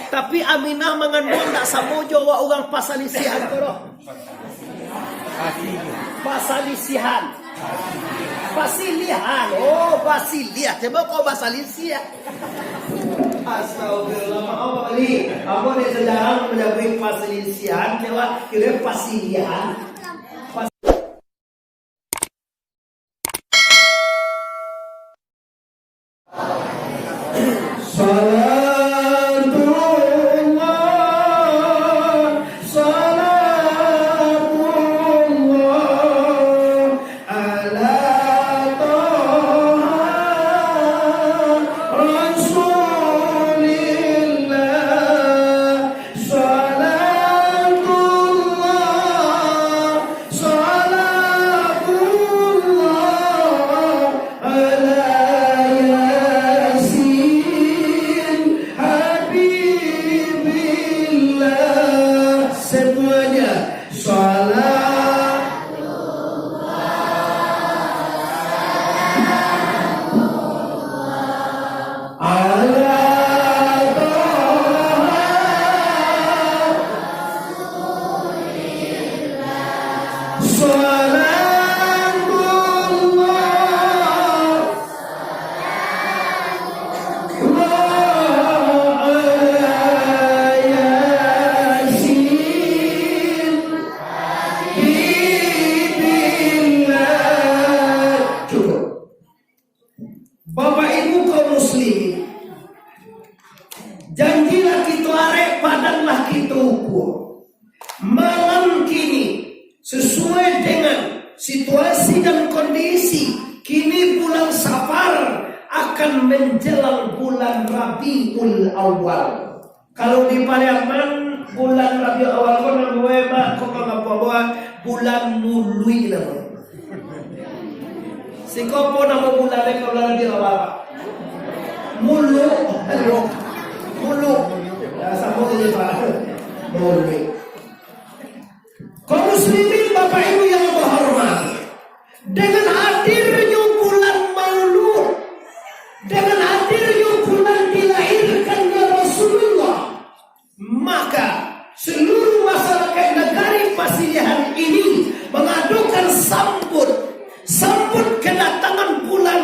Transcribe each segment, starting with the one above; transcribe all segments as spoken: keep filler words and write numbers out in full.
Tapi Aminah manganduang ndak samo jo awak urang pasalisihan tu doh. Pasalisihan. Pasilihan. Oh, pasiliah. Cubo kau pasalisiah. Astagfirullah. Maaf, Pak Wali. Ambo dek sajarang manyabuik pasalisihan, cubo kiro pasilihan. Salatullah, salamullah ala Toha Rasulillah. Salatullah, salamullah ala Yasin Habibillah. Semuanya. Salat ala Toha. Salamullah, Toha ala Yasin Habibillah. Cukup. Bapak Ibu kaum muslimin, janji lah kito arek, padan lah kito ukur. Malam kini, sesuai dengan situasi dan kondisi, kini bulan Safar akan menjelang bulan Rabiul Awal. Kalau di Pariaman, bulan Rabiul Awal ko namonyo, Mak, ko manggapo buah, bulan muluik namonyo. Siko apo namo bulan ko bulan Rabiul Awal, Pak? Muluk. Muluk. Ya, samo sajo, Pak. Muluik. Kaum muslimin, Bapak Ibu yang bahormat, dengan hadirnyo bulan Maulud, dengan hadirnyo bulan dilahirkannya Rasulullah, maka seluruh masyarakat negari Pasilihan ini mengadokan sambut, sambut kedatangan bulan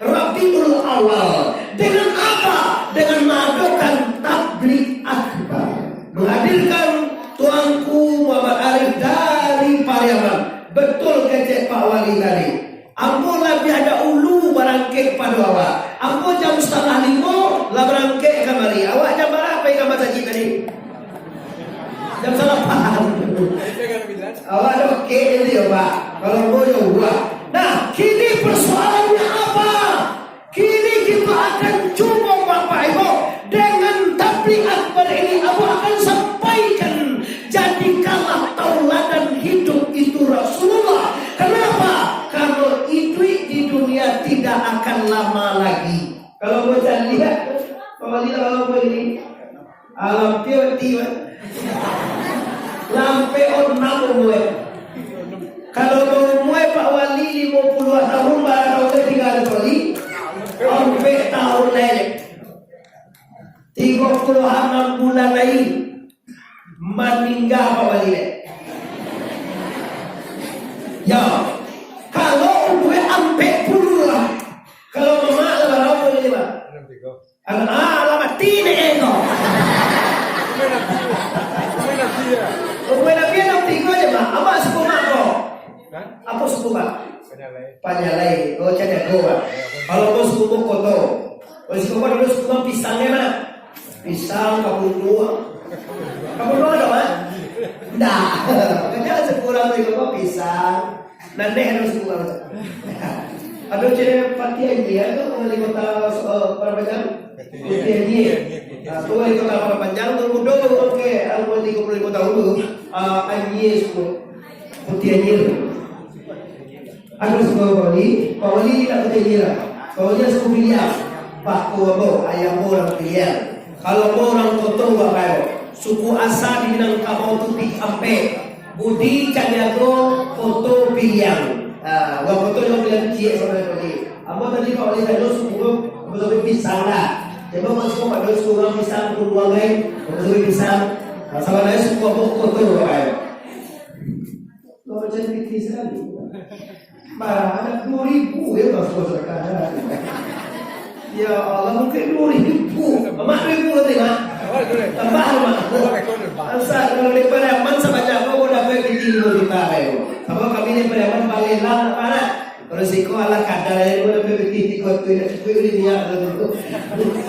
Rabiul Awal. Dengan apa? Dengan mengadokan tablig akbar. Menghadirkan Tuanku Muhammad Arif dari Pariaman. Betul kecek Pak Wali tadi. Ambo labiah dahulu barangkek pado awak. Ambo jam satangah limo lah barangkek kamari. Awak jam bara pai ka masajik tadi? Jam salapan. Awak ado kek tadi yo, Pak. Kalau ambo yo buah. Nah, kini persoalannya apa? Kini kito akan cubo, Bapak Ibu, dengan tablig akbar ini, ambo akan sampaikan, jadikanlah tauladan hidup itu Rasulullah. Kenapa? Karena iduik di dunia tidak akan lama lagi. Kalau ambo caliak, Pak Wali lah, kalau ambo ini, Alam tiok-tiok. Lampek onam umua. Kalau baumua Pak Wali limo puluah tahun, bara tahun tingga Pak Wali? Ampek tahun lai. Tigo puluah anam bulan lai maningga Pak Wali lai. Yo, kalau umua ampek puluah, kalau mamak lah bara umua ni, Pak? Alah, ah, alah mati ni, eh, ko. Umua Nabi anam tigo aja, Mak. Amak suku Mak ko? Hah? Apo suku Mak? Panyalai. Panyalai. Oh, Caniago, Mak. Kalau ko suku ko Koto. Kalau suku ko dulu suku Mak Pisang, ya, Mak? Pisang, Kapunuang. Kapunuang ado, Mak? Ndak. Kan suku urang tu iko Pisang. Nan deh ado suku urang tu. Ado cewek Pati Anyie, ado wali kota, eh, Padang Panjang? Putih Anyie. Nah, tu wali kota Padang Panjang, tu mudo, oke, umur tigo puluah limo tahun tu. Ah, Anyie suku. Putih Anyie. Ado suku Pak Wali, Pak Wali nak Putih Anyie lah. Pak Wali suku Piliang. Bako ambo, ayah ambo urang Piliang. Kalau ambo urang Koto, Bapak Ibu. Suku asa di Minangkabau tu Pik Ampek. Budi Caniago, Koto Piliang. Ah, urang Koto juo Piliang ciek sabananyo tadi. Ambo tadi Pak Wali tanyo suku ko, ambo sampai Pisang lah. Coba masuk pada surang pisang, puluhan lain, masuk pisang. Masalah lain, semua pokok tu, Bapak. Kalau macam itu, Barang anak dua ribu ya, Bang, suah sadakah. Ya Allah, mungkin dua ribu. Mak dua ribu nanti, Mak. Tambah, Mak. Asal kalau di Pariaman sabanyak apa, mau dapat piti lima juta, ya. Sama kami di Pariaman, balik lah, nak mana? Kalau siko ala kadar, ya, mau dapat piti tiga ratus, nak cukup ni, niat tu.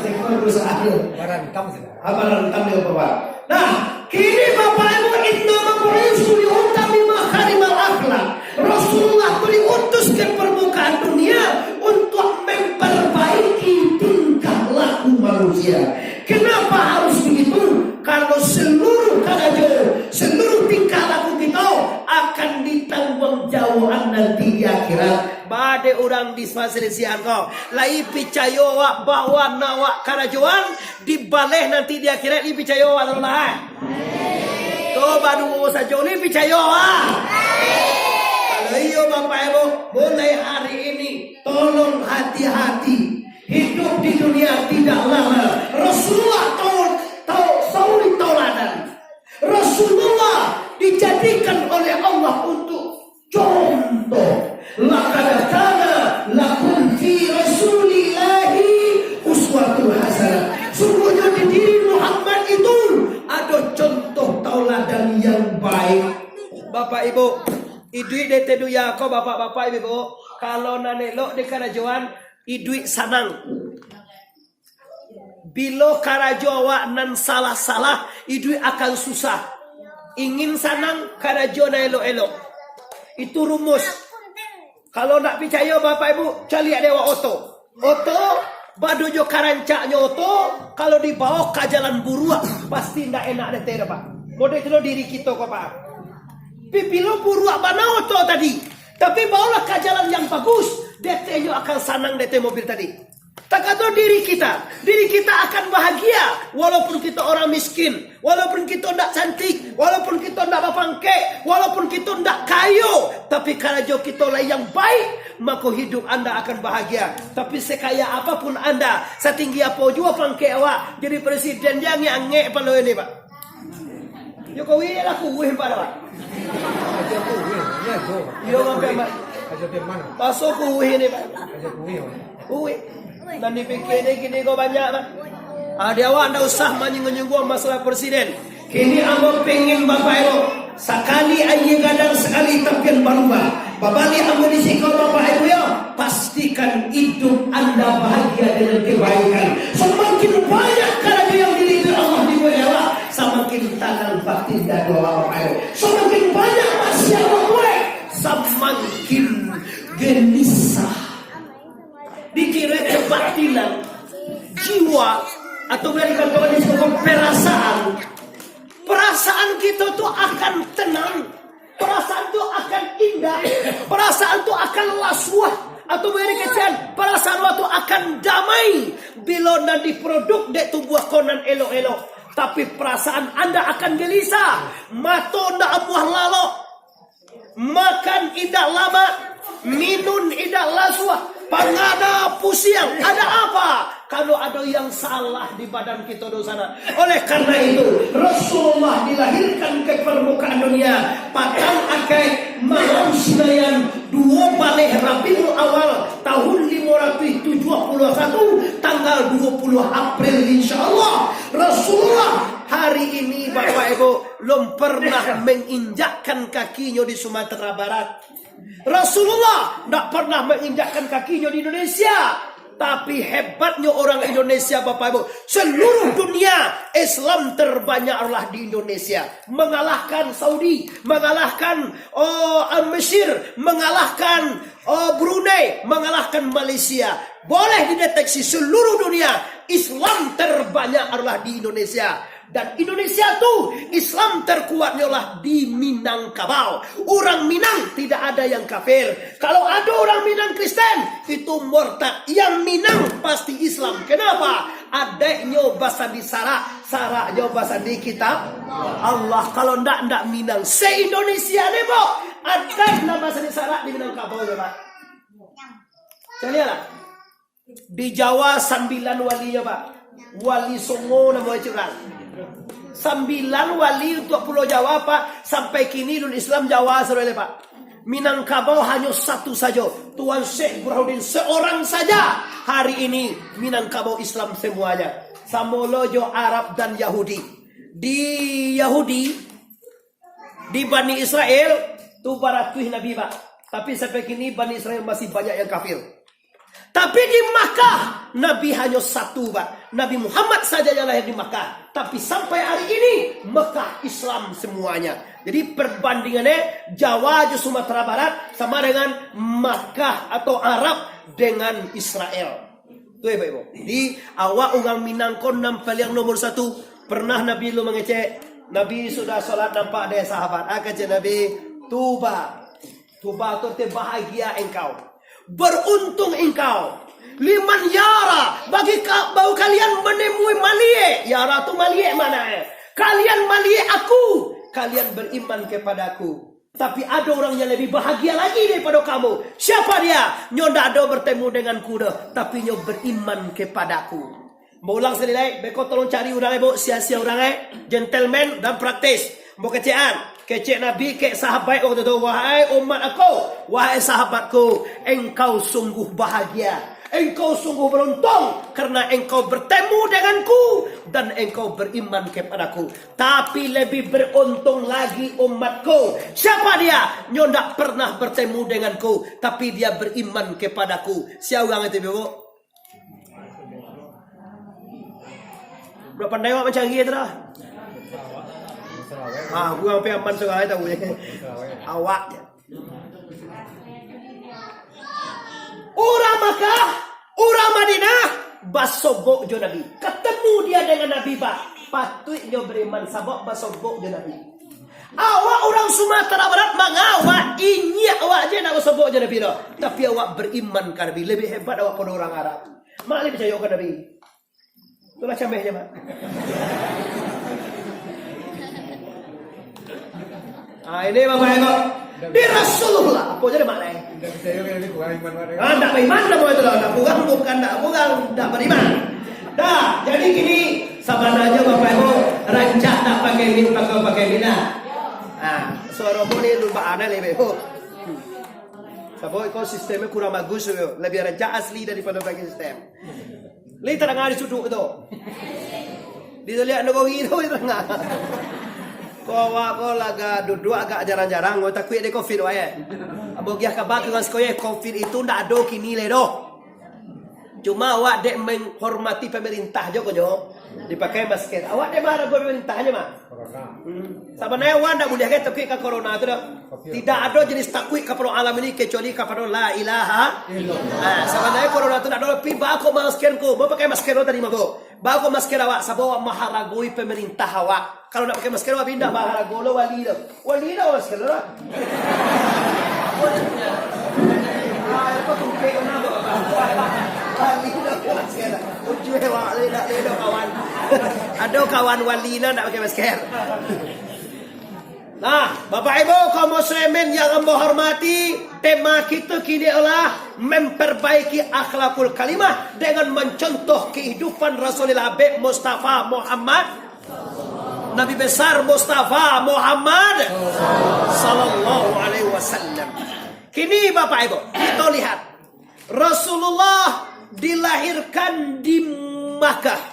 Siko perusahaan. Barang hitam sudah. Apa rentang dia, Bapak? Nah, kini Bapak Ibu, innama bu'itsu liutammima makarimal akhlak. Rasulullah tu diutus ke permukaan dunia untuk memperbaiki tingkah laku manusia. Kenapa harus begitu? Kalau seluruh karajo, seluruh tingkah laku kita akan ditanggung jawabkan nanti di akhirat. Bade urang di pasilisihan ko, lai picayo awak bahwa nan awak karajoan dibaleh nanti di akhirat, ni picayo awak atau lai? Tu baduo sajo ni picayo awak. Kalau iyo, Bapak Ibu, mulai hari ini, tolong hati-hati. Hidup di dunia tidak lama. Rasulullah tau, tau, sauri tauladan. Rasulullah dijadikan oleh Allah untuk contoh. Laqad kana lakum fi Rasulillahi uswatun hasanah. Sungguhnya di diri Muhammad itu ada contoh tauladan yang baik. Bapak Ibu, iduik di dunia ko, Bapak-bapak, Ibu-ibu, kalau nan elok di karajoan, iduik sanang. Bilo karajo awak nan salah-salah, iduik akan susah. Ingin sanang, karajo nan elok-elok. Itu rumus. Kalau ndak picayo, Bapak Ibu, caliak dek awak oto. Oto, bado jo karancaknyo oto, kalau dibawo ka jalan buruak, pasti ndak enak dek awak, Pak. Model itu lo diri kito ko, Pak. Pipilo buruak bana oto tadi, tapi bawolah ka jalan yang bagus, dek awak akan sanang dek mobil tadi. Takato diri kita, diri kita akan bahagia, walaupun kita orang miskin, walaupun kita ndak cantik, walaupun kita ndak bapangkek, walaupun kita ndak kayo, tapi karajo kita lah yang baik, mako hidup anda akan bahagia. Tapi sekaya apapun anda, satinggi apo juo pangkek awak, jadi presiden, jangan angek palo ini, Pak. Jokowi lah kuih, Pak, Pak. Aja kuih, ya, jo. Iyo, Bang, Pak. Aja di mana? Baso kuih ni, Pak. Aja kuih, Pak. Kuih. Nan dipikia ni kini ko banyak, Pak. Ah, di awak ndak usah manyinggung-nyinggung masalah presiden. Kini ambo pingin Bapak Ibu, sakali aia gadang, sakali tapian barubah. Babaliak ambo di siko, Bapak Ibu, yo, pastikan hidup anda bahagia dengan kebaikan. Samakin banyak karajo yang diridoi Allah dibuek dek awak, samakin tanang batin dado awak, Bapak Ibu. Samakin banyak maksiat awak buek, samakin gelisah. Dikiro kebatilan, jiwa, atau boleh dikatakan di siko perasaan. Perasaan kita tu akan tenang, perasaan tu akan indah, perasaan tu akan lasuah, atau boleh dikatakan perasaan tu akan damai. Bilo nan diproduk dek tubuah ko nan elok-elok, tapi perasaan anda akan gelisah, mato ndak amuah lalok. Makan indak lamak, minun indak lasuah, pangana pusiang. Ada apa? Kalau ada yang salah di badan kita dosa nak. Oleh karena itu, Rasulullah dilahirkan ke permukaan dunia patang akai malam Sinayan dua baleh Rabiul Awal tahun lima ratus tujuh puluh satu, tanggal dua puluh April, insya Allah. Rasulullah hari ini, Bapak Ibu, lom pernah menginjakkan kakinyo di Sumatera Barat. Rasulullah ndak pernah menginjakkan kakinyo di Indonesia. Tapi hebatnyo orang Indonesia, Bapak Ibu, seluruh dunia Islam terbanyak adalah di Indonesia. Mengalahkan Saudi, mengalahkan, oh, Mesir, mengalahkan, oh, Brunei, mengalahkan Malaysia. Boleh dideteksi seluruh dunia, Islam terbanyak adalah di Indonesia. Dan Indonesia tu, Islam terkuatnyo lah di Minangkabau. Urang Minang tidak ada yang kafir. Kalau ada urang Minang Kristen, itu murtad. Yang Minang pasti Islam. Kenapa? Adaiknyo basandi sarak, saraknyo basandi kitab Allah. Kalau ndak, ndak Minang. Se-Indonesia ni, Pak, adaik nan basandi sarak di Minangkabau, ya, Pak. Caliaklah. Di Jawa sambilan walinyo, Pak. Wali Songo namo e urang. Sambilan wali untuak Pulau Jawa, Pak. Sampai kini ulun Islam Jawa saudara, Pak. Minangkabau hanyo satu sajo, Tuan Syekh Burhanuddin seorang saja. Hari ini Minangkabau Islam semuanya. Samo lo jo Arab dan Yahudi. Di Yahudi, di Bani Israel tu baratuih nabi, Pak. Tapi sampai kini Bani Israel masih banyak yang kafir. Tapi di Makkah, nabi hanyo satu, Pak. Nabi Muhammad saja yang lahir di Makkah. Tapi sampai hari ini, Makkah Islam semuanya. Jadi perbandingannyo, Jawa jo Sumatera Barat sama dengan Makkah atau Arab dengan Israel. Tu, Bapak Ibu. Jadi, awak urang Minang ko nan paliang nomor satu. Pernah Nabi lu mangecek, Nabi sudah salat nampak dek sahabat. Ah, kecek Nabi, "Tuba. Tuba tu arti bahagia engkau. Beruntung engkau. Liman yara, bagi ka-, bagi kalian menemui maliek." Yara tu maliek maknanyo. "Kalian maliek aku. Kalian beriman kepada aku. Tapi ada orang yang lebih bahagia lagi daripada kamu. Siapa dia? Nyo ndak ado bertemu denganku doh, tapi nyo beriman kepadaku." Baulang sakali lai, beko tolong cari urang, eh, Bu, sia-sia urang, eh, gentleman dan praktis. Beko kecekan, kecek Nabi, kek sahabat waktu tu, "Wahai umat aku, wahai sahabatku, engkau sungguh bahagia. Engkau sungguh beruntung karena engkau bertemu denganku dan engkau beriman kepadaku. Tapi lebih beruntung lagi umatku." Siapa dia? Nyo ndak pernah bertemu denganku, tapi dia beriman kepadaku. Sia urang itu, Bu? Budak pandai awak mancari tu lah. Ah, urang pi aman surang tahu je. Awak je. Urang Makkah, urang Madinah, basobok jo Nabi. Katemu dia dengan Nabi, Pak. Patuiknyo beriman, sabab basobok jo Nabi. Awak urang Sumatera Barat mangawak, inyiak awak je nak basobok jo Nabi doh. Tapi awak beriman ka Nabi, lebih hebat awak pado urang Arab. Mak lai picayo ka Nabi. Itulah camehnya, Mak. Ah, ini Bapak Ibu. Di Rasulullah, apa jadi maknanya? Tidak percaya kan ini kurang iman, Mak. Ah, ndak beriman nama itu lah. Ndak kurang, bukan ndak kurang, ndak beriman. Dah, jadi kini, sabananyo Bapak Ibu, rancak ndak pakai mic, pakai, pakai mic dah. Ah, suara pun ni lupa aneh ni, Bapak Ibu. Sabab iko sistemnya kurang bagus tu, lebih rancak asli daripada pakai sistem. Lai tadanga di suduk tu. Di liak nagori tu lai tadanga. Ko awak ko laga duduak agak jarang-jarang, ko takuik dek covid wak, eh. Ambo giah kaba ka urang siko, eh, covid itu ndak ado kini lai doh. Cuma awak dek menghormati pemerintah jo ko nyo, dipakai masker. Awak dek maharagoi pemerintah nyo mah. Hmm. Sabananyo awak ndak buliah gai takuik ka corona tu doh. Tidak ado jenis takuik kapado alam ini kecuali kapado la ilaha illallah. Ah, sabananyo corona tu ndak ado, tapi baa kok masker ko? Baa pakai masker lo tadi mah ko? Baa kok masker awak? Sabab awak maharagoi pemerintah awak. Kalau ndak pakai masker awak pindah, baharago lo wali tu. Wali lo masker lo. Ah, apa tu? Wali lo masker. Ujung awak le ndak le do kawan. Ado kawan wali lo ndak pakai masker. Nah, Bapak Ibu kaum muslimin yang ambo hormati, tema kito kini ialah memperbaiki akhlakul karimah dengan mencontoh kehidupan Rasulullah Habib Mustafa Muhammad, Nabi Besar Mustafa Muhammad sallallahu alaihi wasallam. Kini Bapak Ibu, kito lihat Rasulullah dilahirkan di Makkah.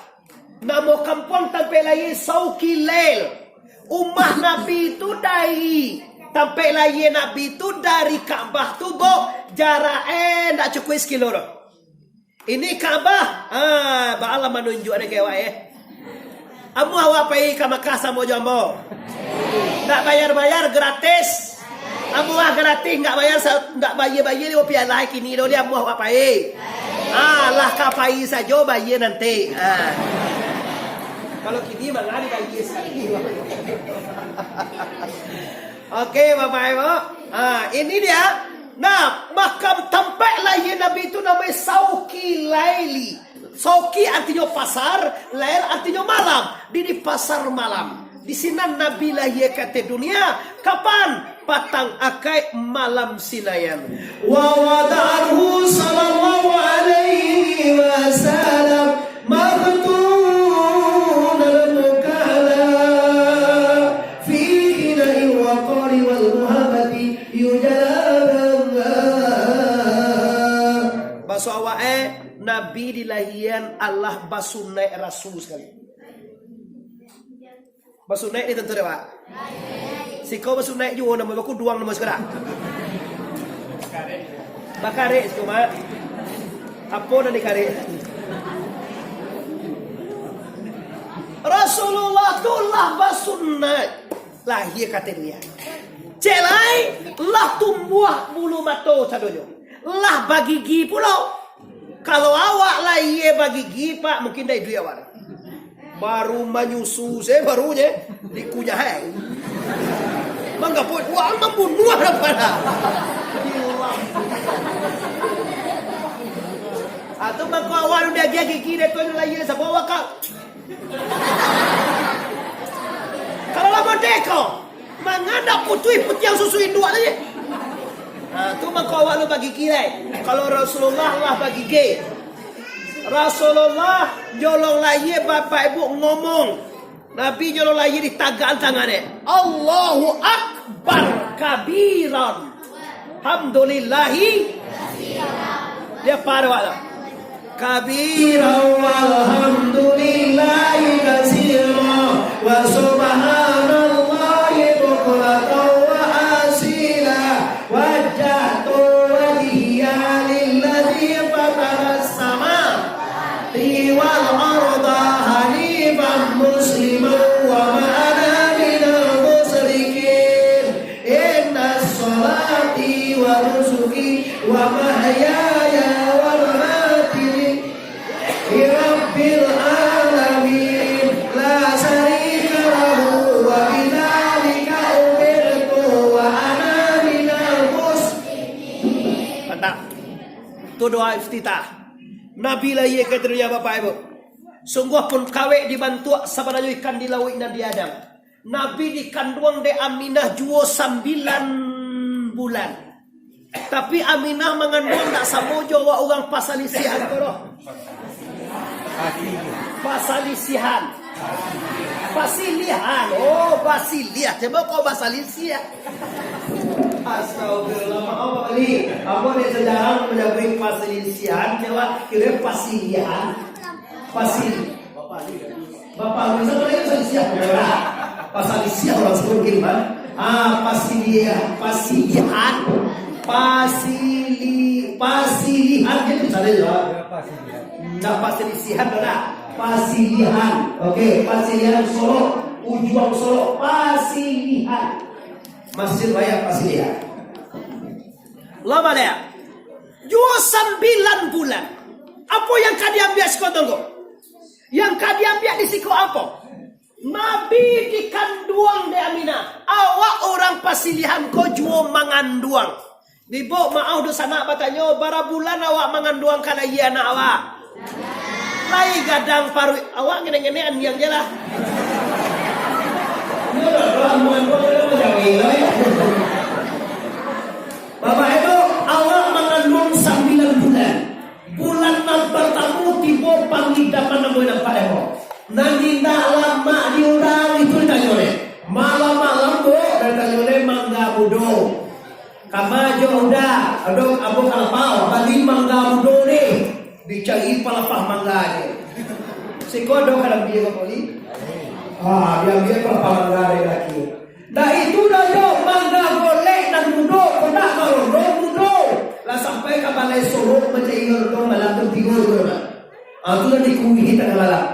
Namo kampuang tampek lahia Sauki Lail. Umah Nabi tu dari tampek lahia Nabi tu dari Ka'bah tu, Bok, jarak e ndak cukuik sakilo doh. Ini Ka'bah, ha, baalah manunjuak dek awak, eh. Amuah awak pai ka Makkah samo jo ambo. Ndak bayar-bayar, gratis. Amuah gratis, ndak bayar sa-, ndak bayar-bayar limo pialah kini doh, amuah awak pai. Ha, lah ka pai sajo, bayar nanti. Ha. Kalau kini mangari bayar sakali. Oke, Bapak Ibu. Ha, ini dia. Nah, makam tampek lahia Nabi tu namo e Sauki Laili. Sauki artinyo pasar, lail artinyo malam. Di, di pasar malam. Di sinan Nabi lahia ka ateh dunia. Kapan? Patang Akaik malam Sinayan. Wa wada'ahu sallallahu alaihi wasallam maktub Alah basunaik rasul sakali. Basunaik ni tantu dek, Pak? Siko basunaik juo namo bakuduang namo siko dak? Bakarek siko, Mak. Apo nan dikarek? Rasulullah tu lah basunaik. Lahia ka dunia. Cek lai, lah tumbuah bulu mato sadonyo. Lah bagigi pulo. Kalau awak lahia bagigi, Pak, mungkin dak iduik awak. Baru manyusu se, baru je dikunyah ai. Manggapo wak mambunuah apo lah? Atau mangko awak diagiah gigi, dak tahu lahia sabo awak ka. Kalau lah merdeka, mangana putuih putiang susu induak tadi. Nah, tu mangko awak lu bagigi lai. Kalau Rasulullah lah bagigi. Rasulullah nyolong lahia bapak ibu ngomong. Nabi nyolong lahia ditagakan tangan e. Allahu Akbar kabiran. Alhamdulillahi. Dia pada waktu. Kabira walhamdulillahi katsira wa subhanallahi bukratan wa asila. Wajjahtu wajhiya lilladzi fataras samawati wal arda hanifan musliman wa ma ana minal musyrikin. Inna sholati wa nusuki wa mahyaya wa mamati lillahi rabbil alamin, la syarika lahu, wa bidzalika umirtu wa ana minal muslimin. Mantap. Tu doa iftitah. Nabi lahia ka dunia, Bapak Ibu. Sungguahpun kawek dibantuak sabananyo ikan di lauik nan diadang. Nabi dikanduang dek Aminah juo sambilan bulan. Tapi Aminah manganduang dak samo jo awak urang pasalisihan ko doh. Pasalisihan. Pasilihan. Oh, pasiliah. Cubo kau pasalisiah. Astagfirullah. Maaf, Pak Wali. Ambo dek sajarang manyabuik pasalisihan, cubo kiro pasilihan. Pasil. Bapak Agus, apa lagi pasal siap? Pasal siap langsung mungkin, kan? Ah, pasiliah, pasilihan, pasili-, pasilihan gitu, salah ya. Nggak pasilisihan, nggak. Pasilihan. Oke, pasilihan Solok, Ujuang Solok, pasilihan. Masih banyak pasilihan. Lama deh. Juo sambilan bulan. Apo yang ka diambiak siko tongko? Yang ka diambiak di siko apo? Nabi dikanduang dek Aminah. Awak urang pasilihan ko juo manganduang. Dibuek maaf dunsanak batanyo, bara bulan awak manganduang ka lahia anak awak? Lai gadang paruik. Awak ngenek-ngenek andiang je lah. Bapak Ibu, awak manganduang sambilan bulan. Bulan nan partamo tibo pangidaman ambo nampak dek ambo. Nan indak lamak di urang itu ditanyo dek. Malam-malam, Bu, ditanyo dek mangga mudo. Kama jo uda, ado ambo ka lapau, bali mangga mudo dek. Dicari palapah mangga je. Siko ado ka diambiak ka poli? Ah, diambiak palapah mangga dek laki. Dah itu dah jo mangga golek nan mudo, kok ndak marondong mudo. Lah sampai ka balai Solok mancari rondong malam tu tigo tu lah. Ah, tu lah dikuihi tangah malam.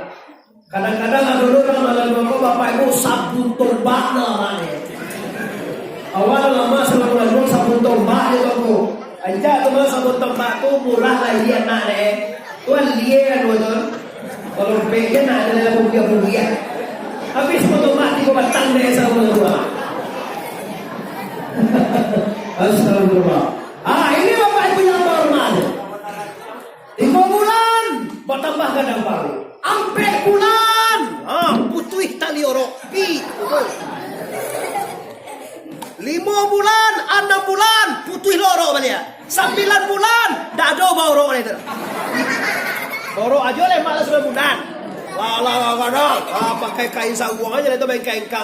Kadang-kadang ado lo urang malam ko, Bapak Ibu, sabun tombak nan lamak ni. Awak nan lamak sabun tombak je toko. Ancak tu mah sabun tombak tu murah lah, iya nak deh. Tuan lie anu tu. Kalau pek je nak ada dalam bugia-bugia. Habis sabun tombak tigo batang deh sabun tu. Astagfirullah. Ah, ini Bapak Ibu yang terhormat. Limo bulan, batambah gadang paruik. Ampek bulan, ha, putuih tali orok. Pi, putuih. Limo bulan, anam bulan, putuih lo orok baliak. Sambilan bulan, dak ado baorok lai tu. Baorok ajo lemak lah sambilan bulan. Lah, lah, lah, lah, lah. Ha, pakai kain saruang aja lah tu, main kain kang.